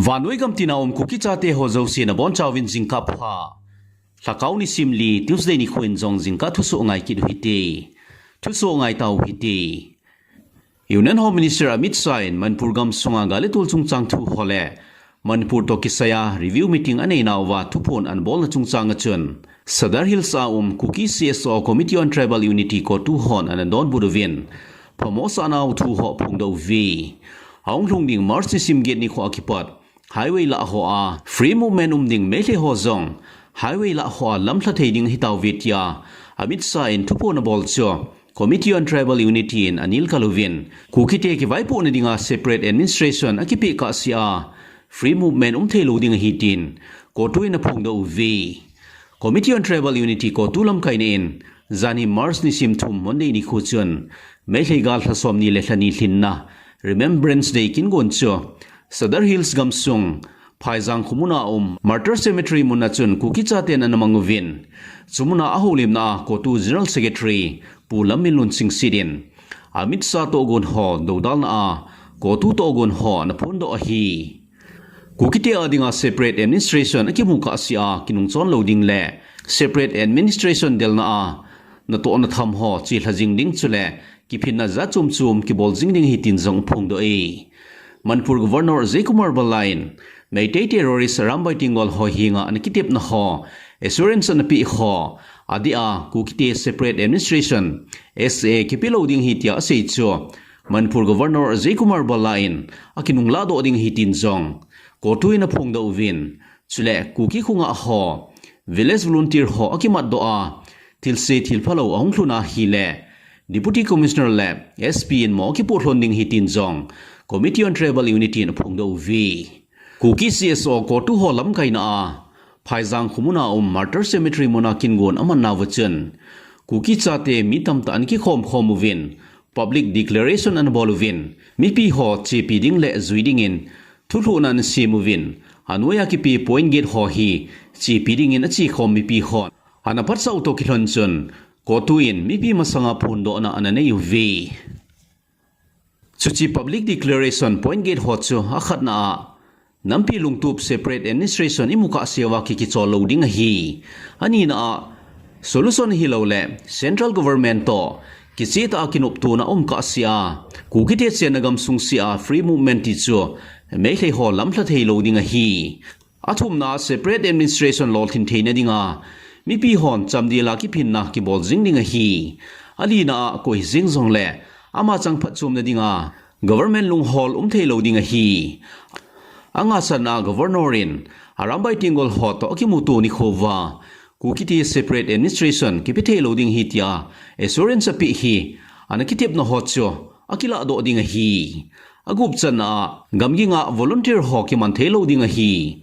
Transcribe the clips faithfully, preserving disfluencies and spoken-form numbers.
Vannoi gam tina um Kuki chate ho jouse nabonchauvin jingkah pha. Lhakao nisim li Tuesday nikho in jong jingkah thusoh ngai kit u hite. Thusoh ngai tau hite. Union Home Minister Amit Shah in Manipur gamsunga gal le tol chungchang thu ho le Manipur toh kisaiya review meeting aneinauva thuphon anabolna chungchang a chun Sadar Hills a um Kuki C S O Committee on Tribal Unity CoTU hon anadonbut uvin phamo asahnau thu ho aphongdoh uve. Ahung lhung ding March nisim get nikho a kipat highway lah hoa free movement um ding Meitei ho jong highway lah hoa lamlha thei ding ahitauve tia Amit Shah in thuphon abol chu Committee on Tribal Unity in anelkal uvin Kukite kivaipohna dinga separate administration akipeh kahsea free movement um theilou ding ahi tin CoTU in aphongdoh uve. Committee on Tribal Unity CoTU lamkaina in janhi March nisim thum Monday nikho chun Meitei gal lha somni le lhani lhinna Remembrance Day kingon chu Sadar Hills gamsung Phaijang khomuna um Martyr Cemetery muna chun Kuki chaten anamang uvin, chumuna ahoulimna a CoTU General Secretary Pu Lamminlun Singsit in Amit Shah tohgon ho doudalna a CoTU tohgon ho anaphondoh ahi. Kukite a dinga separate administration akimu kahsea kinungchon lou ding le separate administration delna a natohna tham ho chelha jing ding chule kiphinna jat chom chom kibol jing ding ahi tin jong aphongdoh e. Manipur Governor Ajay Kumar Bhalla in Meitei terrorist Arambai Tenggol ho henga anakitepna ho assurance anapeh ho adeh a Kukite separate administration S A kipeh lou ding ahi tia asei chu Manipur Governor Ajay Kumar Bhalla in akinunglahdoh ding ahi tin jong CoTU in aphongdoh uvin, chule Kuki khonga ho village volunteer ho akimatdoh a thilse thilphalou ahung lhun ahile Deputy Commissioner le S P in mo akipoh lhon ding ahi tin jong Committee on Tribal Unity in aphongdoh uve. Kuki C S O CoTU ho lamkaina a Phaijang khomuna um Martyr Cemetery muna kingon amannauva chun Kuki chate mi tamtah anakikhom khom uvin public declaration anabol uvin mipi ho chepi ding le jui dingin thulhuhna anasem uvin anoiya kipe point gate ho hi chepi dingin achekhom mipi hon anaphatsah u toh kilhon chun CoTU in mipi masanga phondohna ananei uve. Chuche public declaration point gate ho chu akhatna a nampi lungtup separate administration imu kahseuva kikichol lou ding ahi. Anina a solution ahiloule central government toh kichehtah a kinoptona um kahsea Kukite chenna gamsung sea free movement ti chu Meitei ho lamlha theilou ding ahi. Athumna a separate administration lolhin theina dinga mipi hon chamdela kiphinna kibol jing ding ahi. Alina a koi hijeng jongle ama chang phatchomna dinga government lunghol um theilou ding ahi. Angachanna a Governor in Arambai Tenggol ho toh akimuto nikho uva Kukite separate administration kipe theilou ding ahi tia assurance apeh hi anakitepna ho chu akilahdoh ding ahi. Agupchanna a gamgi nga volunteer ho kiman theilou ding ahi.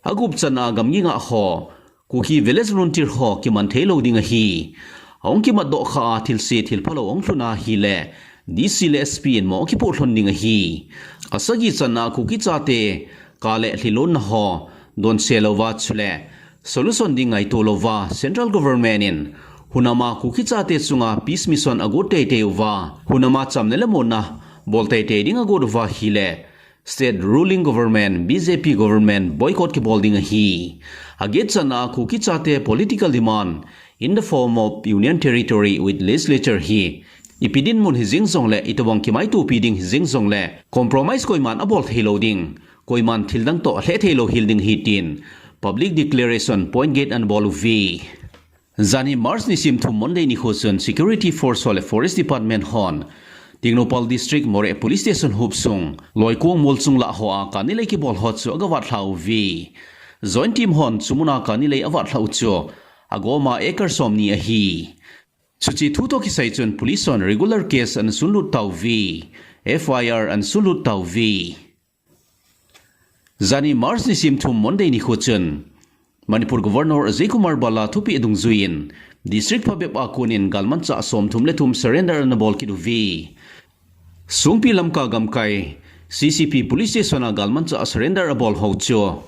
Agupchanna a gamgi nga ho Kuki village volunteer ho kiman theilou ding ahi. Ahung kimatdoh kha a thilse thilphalou ahung lhun ahile D C le S P in mo akipoh lhon ding ahi. Asagichanna a Kuki chate kale lhilonna ho donse louva chule solution ding ngaito louva central government in hunama Kuki chate chunga peace mission agot teitei uva hunama chamna le monna bol teitei ding agot uva ahile state ruling government B J P government boycott kibol ding ahi. Agetchanna a Kuki chate political demand in the form of union territory with legislature hi ipi dinmun hijeng jongle itobang kimaitopi ding hijeng jongle compromise koiman abol theilou ding, koiman thildang toh alheh theilou hel ding ahi tin public declaration point gate anabol uve. Janhi March nisim thum Monday nikho chun security force ho le forest department hon Tengnoupal district Moreh police station hopsung Loikong molchung lah hoa kani lei kibol ho chu agavatlhah uve. Joint team hon chumuna kani lei avatlhah u chu agoma acre somni ahi. Chuche thu toh kisai chun police hon regular case anasunlut tauve, F I R anasunlut tauve. Janhi March nisim thum Monday nikho chun Manipur Governor Ajay Kumar Bhalla thupeh dungjuiyin district phabep a konin galmanchah somthum le thum surrender anabol kit uve. Songpi Lamka gamkai C C P police station a galmanchah surrender abol ho chu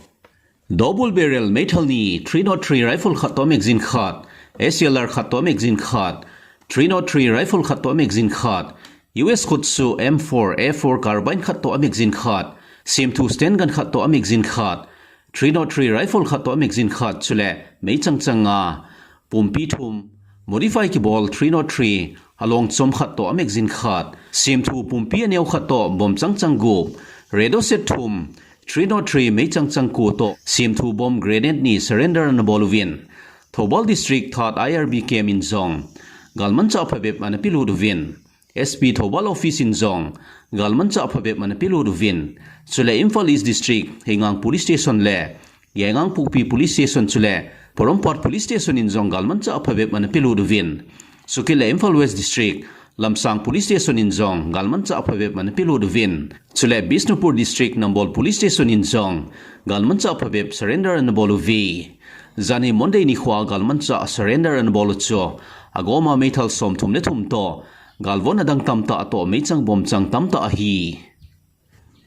double barrel meithal ni, three nought three rifle khat toh magazine khat, S L R khat toh magazine khat, three nought three rifle khat toh magazine khat, U S Kutsu M four A four carbine khat toh magazine khat, Semthu stand gun khat toh a magazine khat, three nought three rifle khat toh a magazine khat, chule meichang chang nga, pumpi thum, modify kibol three nought three, along chom khat toh a magazine khat, semthu pumpi aneo khat toh bomb chang chang gup, radio set thum, three nought three meichang chang ko toh semthu bomb grenade ni surrender ana bol uvin. Thoubal District third I R B camp in jong galmanchah phabep ana pelut uvin. S P Thoubal office in jong galmanchah phabep ana pelut uvin. Chule Imphal East District Heingang Police Station le Yaingangpokpi Police Station chule Porompat Police Station in jong galmanchah phabep ana pelut uvin. Chukit le Imphal West District Lamsang Police Station in jong galmanchah phabep ana pelut uvin. Chule Bishnupur District Nambol Police Station in jong galmanchah phabep surrender ana bol uve. Janhi Monday nikho a galmanchah surrender ana bol u chu agoma meithal somthum le thum toh, galvon adang tamtah toh meichang bomb chang tamtah ahi.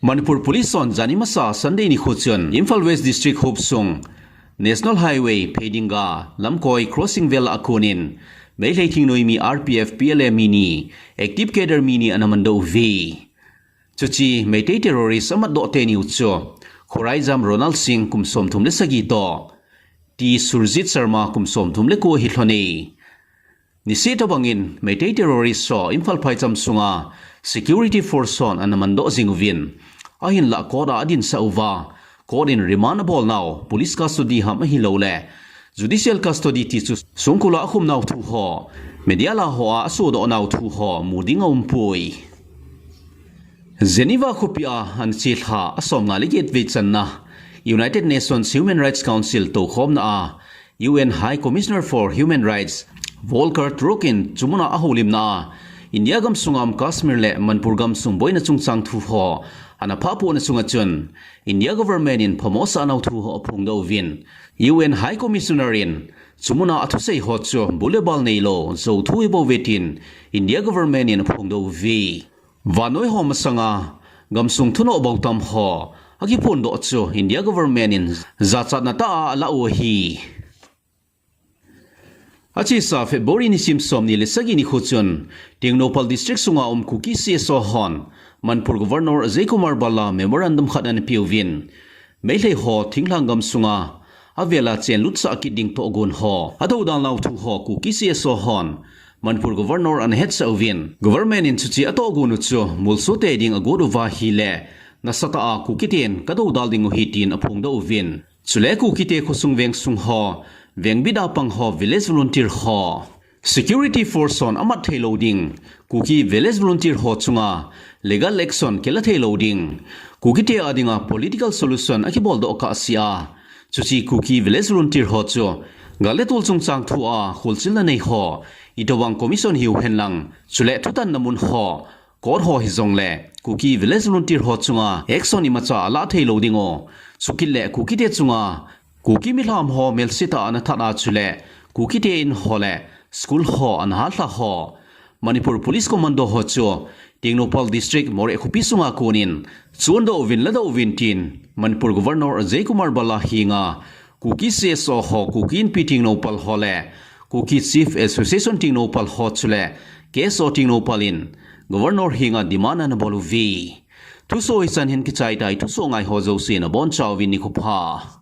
Manipur Police hon janhi masa Sunday nikho chun Imphal West District hopsung National Highway Pheidinga Lamkoi crossing vel a konin Meitei thingnoimi R P F P L A mi ni, active cadre mi ni ana mandoh uve. Chuche Meitei terrorist amatdoh teni u chu Khoraijam Ronald Singh kum somthum le sagi toh T Surjit Sharma kum somthum le ko ahi lhon e. Niseh tobangin Meitei terrorist ho Imphal phaicham sunga security force hon ana mandoh jing uvin. Ahinlah court a adinsah uva, court in remand abol nau, police custody ham ahilouleh judicial custody ti chu songkul a akhum nau thu ho, media la ho a asodoh nau thu ho mu ding aumpoi. Geneva khopi a anche lha a somnga le get vei channa United Nations Human Rights Council toukhomna a U N High Commissioner for Human Rights Volker Turk in chumuna ahoulimna a India gamsunga um Kashmir le Manipur gamsung boina chungchang thu ho ana phahpohna chunga chun India government in phamo asah nau thu ho aphongdoh uvin, U N High Commissioner in chumuna athusei ho chu bul le bal neilou jou thu ahibouve tin India government in aphongdoh uve. Vannoi ho masanga gamsung thunoh bou tam ho akiphondoh chu India government in jachatna tah a alah u ahi. Achesa February nisim somni le sagi nikho chun Tengnoupal District sunga um Kuki C S O hon Manipur Governor Ajay Kumar Bhalla memorandum khat ana peuvin, Meitei ho thinglhang gamsunga avela chenlutsah kit ding tohgon ho adoudal nau thu ho Kuki C S O hon Manipur Governor ana hetsah uvin, government in chuche atohgon u chu molso tei ding agot uva ahileh nasatah a Kukiten kadoudal ding u ahi tin aphongdoh uvin. Chule Kukite khosung vengsung ho, vengbit a pang ho, village volunteer ho, security force hon amat theilou ding, Kuki village volunteer ho chunga legal action kila theilou ding, Kukite a dinga political solution akiboldoh kahsea, chuche Kuki village volunteer ho chu gal le tol chungchang thu a kholchilna nei ho, itobang commission hiu henlang, chule thutanna mun ho, court ho hijongle Kuki village volunteer ho chunga action imacha alah theilou ding u, chukit le Kukite chunga Kuki milham ho melsetah a ana that a, chule Kukite in ho le school ho ana halhah ho, Manipur Police Commando ho chu Tengnoupal District Moreh khopi sunga konin chondoh uvin ladoh uvin tin Manipur Governor Ajay Kumar Bhalla henga Kuki C S O ho, Kuki Inpi Tengnoupal ho le Kuki Chief Association Tengnoupal ho chule K S O Tengnoupal in Governor henga demand ana bol uve. Thuso hichan hin kichai tai, thuso ngai ho jouse nabonchauvin nikho pha.